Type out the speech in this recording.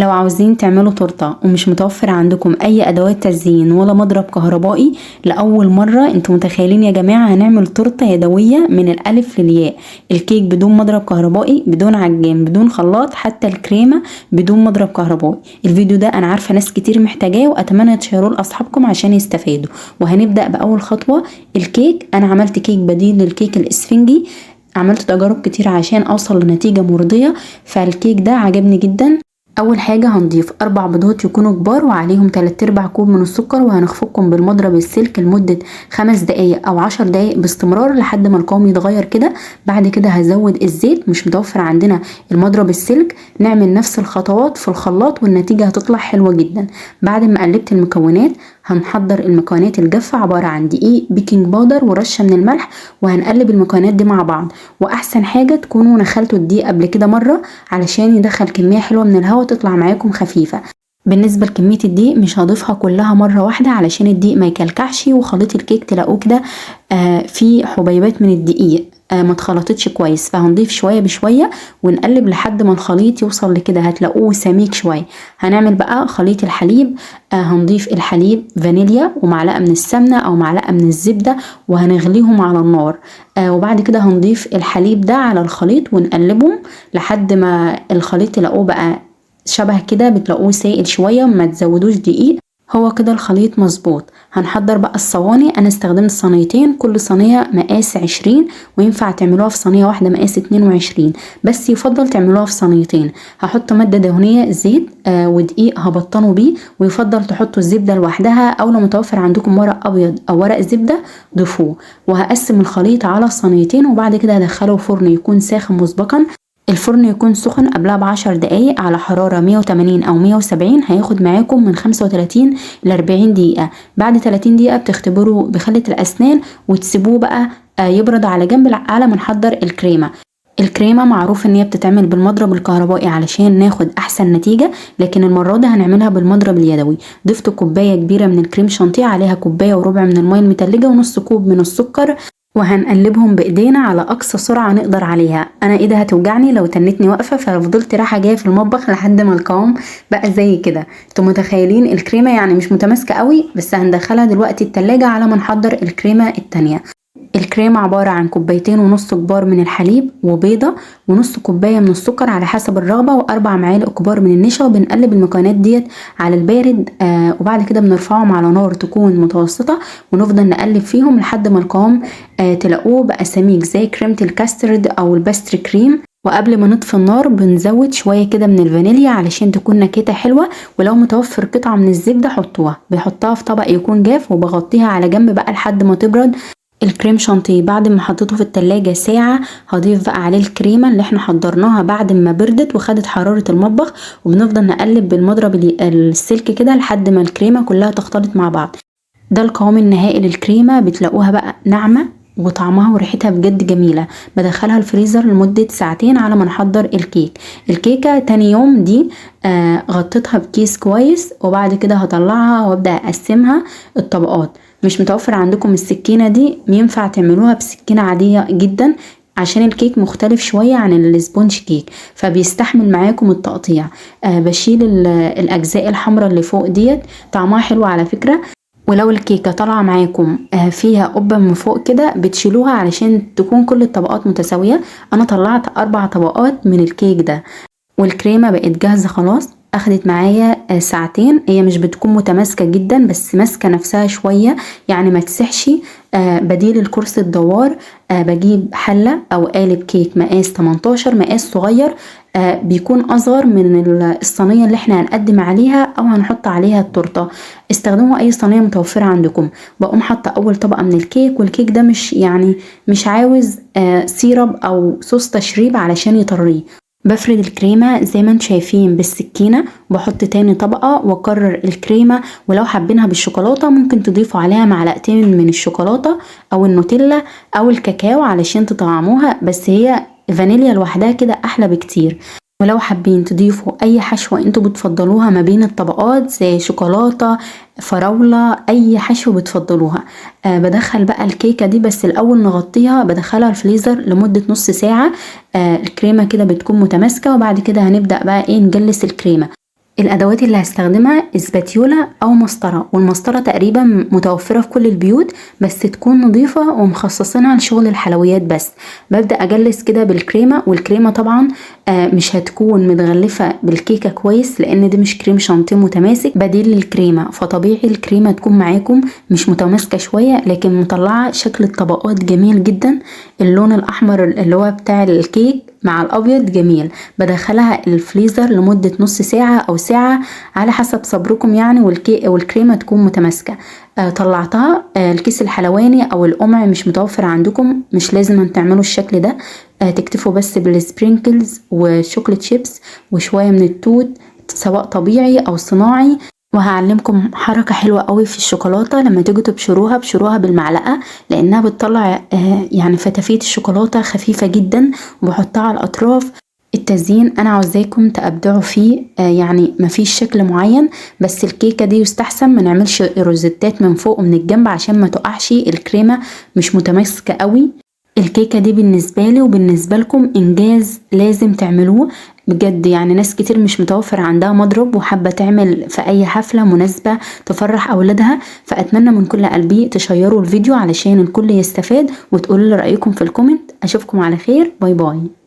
لو عاوزين تعملوا تورته ومش متوفر عندكم اي ادوات تزيين ولا مضرب كهربائي، لاول مرة انتوا متخيلين يا جماعة هنعمل تورته يدوية من الالف للياء. الكيك بدون مضرب كهربائي، بدون عجان، بدون خلاط، حتى الكريمة بدون مضرب كهربائي. الفيديو ده انا عارفه ناس كتير محتاجاه، واتمنى تشيروه لاصحابكم عشان يستفادوا. وهنبدا باول خطوة الكيك. انا عملت كيك بديل للكيك الاسفنجي، عملت تجارب كتير عشان اوصل لنتيجة مرضية، فالكيك ده عجبني جدا. اول حاجة هنضيف 4 بيضات يكونوا كبار وعليهم 3/4 كوب من السكر، وهنخفقهم بالمضرب السلك لمدة 5 دقايق او 10 دقايق باستمرار لحد ما القوام يتغير كده. بعد كده هزود الزيت، مش متوفر عندنا المضرب السلك نعمل نفس الخطوات في الخلاط والنتيجة هتطلع حلوة جدا. بعد ما قلبت المكونات هنحضر المكونات الجافه عبارة عن دقيق، baking powder، ورشه من الملح، وهنقلب المكونات دي مع بعض. واحسن حاجة تكونوا نخلتوا الدقيق قبل كده مرة علشان يدخل كمية حلوة من الهواء تطلع معاكم خفيفة. بالنسبة لكميه الدقيق مش هضيفها كلها مرة واحدة علشان الدقيق ما يكلكعش وخليط الكيك تلاقوه كده فيه حبيبات من الدقيق ما اتخلطتش كويس، فهنضيف شوية بشوية ونقلب لحد ما الخليط يوصل لكده، هتلاقوه سميك شوية. هنعمل بقى خليط الحليب، هنضيف الحليب فانيليا ومعلقة من السمنة او معلقه من الزبدة وهنغليهم على النار، وبعد كده هنضيف الحليب ده على الخليط ونقلبهم لحد ما الخليط تلاقوه بقى شبه كده، بتلاقوه سائل شوية، ما تزودوش دقيق، هو كده الخليط مظبوط. هنحضر بقى الصواني. انا استخدمت صينيتين، كل صينية مقاس 20، وينفع تعملوها في صينية واحدة مقاس 22، بس يفضل تعملوها في صينيتين. هحط مادة دهنية زيت ودقيق هبطنه بيه، ويفضل تحطوا الزبدة لوحدها، او لو متوفر عندكم ورق ابيض او ورق زبدة ضيفوه. وهقسم الخليط على صينيتين، وبعد كده هدخله فرن يكون ساخن مسبقا. الفرن يكون سخن قبلها ب10 دقايق على حرارة 180 أو 170، هياخد معاكم من 35 ل 40 دقيقة. بعد 30 دقيقة بتختبروا بخلة الأسنان وتسيبوه بقى يبرد على جنب على ما نحضر الكريمة. الكريمة معروف ان هي بتتعمل بالمضرب الكهربائي علشان ناخد احسن نتيجة، لكن المرة دي هنعملها بالمضرب اليدوي. ضفت كوباية كبيرة من الكريم شانتيه، عليها كوباية وربع من المية المتلجة ونص كوب من السكر، وهنقلبهم بايدينا على اقصى سرعة نقدر عليها. انا ايدي هتوجعني لو تنتني واقفة، ففضلت رايحة جاية في المطبخ لحد ما القوام بقى زي كده. انتوا متخيلين الكريمة يعني مش متماسكة قوي، بس هندخلها دلوقتي التلاجة على ما نحضر الكريمة التانية. الكريمة عبارة عن 2.5 كوباية كبار من الحليب وبيضة ونص كوباية من السكر على حسب الرغبة، و4 معالق كبار من النشا، وبنقلب المكونات ديت على البارد، وبعد كده بنرفعهم على نار تكون متوسطة ونفضل نقلب فيهم لحد ما القوام تلاقوه بقى سميك زي كريمة الكاسترد او ال pastry cream. وقبل ما نطفي النار بنزود شوية كده من الفانيليا علشان تكون نكهتها حلوة، ولو متوفر قطعة من الزبدة حطوها. بحطها في طبق يكون جاف وبغطيها على جنب بقى لحد ما تبرد. الكريم شانتيه بعد ما حطيته في التلاجة ساعة هضيف بقى عليه الكريمة اللي احنا حضرناها بعد ما بردت وخدت حرارة المطبخ، وبنفضل نقلب بالمضرب السلك كده لحد ما الكريمة كلها تختلط مع بعض. ده القوام النهائي للكريمة، بتلاقوها بقى ناعمة وطعمها وريحتها بجد جميلة. بدخلها الفريزر لمدة ساعتين على ما نحضر الكيك. الكيكة تاني يوم دي غطيتها بكيس كويس، وبعد كده هطلعها وابدأ اقسمها الطبقات. مش متوفر عندكم السكينة دي ينفع تعملوها بسكينة عادية جدا، عشان الكيك مختلف شوية عن ال sponge cake فبيستحمل معاكم التقطيع. بشيل الأجزاء الحمراء اللي فوق ديت، طعمها حلو على فكرة. ولو الكيكة طالعة معاكم فيها قبة من فوق كده بتشيلوها علشان تكون كل الطبقات متساوية. أنا طلعت 4 طبقات من الكيك ده، والكريمة بقت جاهزة خلاص. اخدت معايا ساعتين. هي مش بتكون متماسكة جدا بس ماسكة نفسها شوية، يعني ما تسحش. بديل الكرسي الدوار، بجيب حلة او قالب كيك مقاس 18، مقاس صغير، بيكون اصغر من الصينية اللي احنا هنقدم عليها او هنحط عليها التورتة. استخدموا اي صينية متوفرة عندكم. بقوم حاطة اول طبقة من الكيك، والكيك ده مش عاوز syrup او صوص تشريب علشان يطريه. بفرد الكريمة زي ما انتم شايفين بالسكينة، بحط تاني طبقة واكرر الكريمة. ولو حابينها بالشوكولاتة ممكن تضيفوا عليها معلقتين من الشوكولاتة او النوتيلا او الكاكاو علشان تطعموها، بس هي فانيليا لوحدها كده احلى بكتير. ولو حابين تضيفوا اي حشوة انتوا بتفضلوها ما بين الطبقات زي شوكولاتة، فراولة، اي حشوة بتفضلوها. بدخل بقى الكيكة دي، بس الاول نغطيها، بدخلها الفريزر لمدة نص ساعة. الكريمة كده بتكون متماسكة، وبعد كده هنبدأ بقى نجلس الكريمة. الادوات اللي هستخدمها spatula او مسطرة، والمسطره تقريبا متوفرة في كل البيوت، بس تكون نظيفة ومخصصينها لشغل الحلويات بس. ببدا اجلس كده بالكريمه، والكريمه طبعا مش هتكون متغلفه بالكيكه كويس، لان دي مش كريم شانتيه متماسك بديل للكريمه، فطبيعي الكريمة تكون معاكم مش متماسكة شوية، لكن مطلعه شكل الطبقات جميل جدا. اللون الاحمر اللي هو بتاع الكيك مع الابيض جميل. بدخلها الفريزر لمدة نص ساعة او ساعة على حسب صبركم يعني، والكريمه تكون متماسكة. طلعتها. الكيس الحلواني او القمع مش متوفر عندكم، مش لازم ان تعملوا الشكل ده، تكتفوا بس بال sprinkles وال chocolate chips وشوية من التوت سواء طبيعي او صناعي. وهعلمكم حركة حلوة قوي في الشوكولاتة، لما تيجوا تبشروها بشروها بالمعلقة، لانها بتطلع يعني فتافيت الشوكولاتة خفيفة جدا، وبحطها على الاطراف. التزيين انا عاوزاكم تبدعوا فيه، يعني مفيش شكل معين، بس الكيكة دي يستحسن ما نعملش روزيتات من فوق ومن الجنب عشان ما تقعش، الكريمة مش متماسكة قوي. الكيكة دي بالنسبة لي وبالنسبة لكم انجاز لازم تعملوه بجد، يعني ناس كتير مش متوفر عندها مضرب وحابة تعمل في اي حفلة مناسبة تفرح اولادها، فاتمنى من كل قلبي تشيروا الفيديو علشان الكل يستفاد، وتقولوا لي رأيكم في ال comment. اشوفكم على خير، bye bye.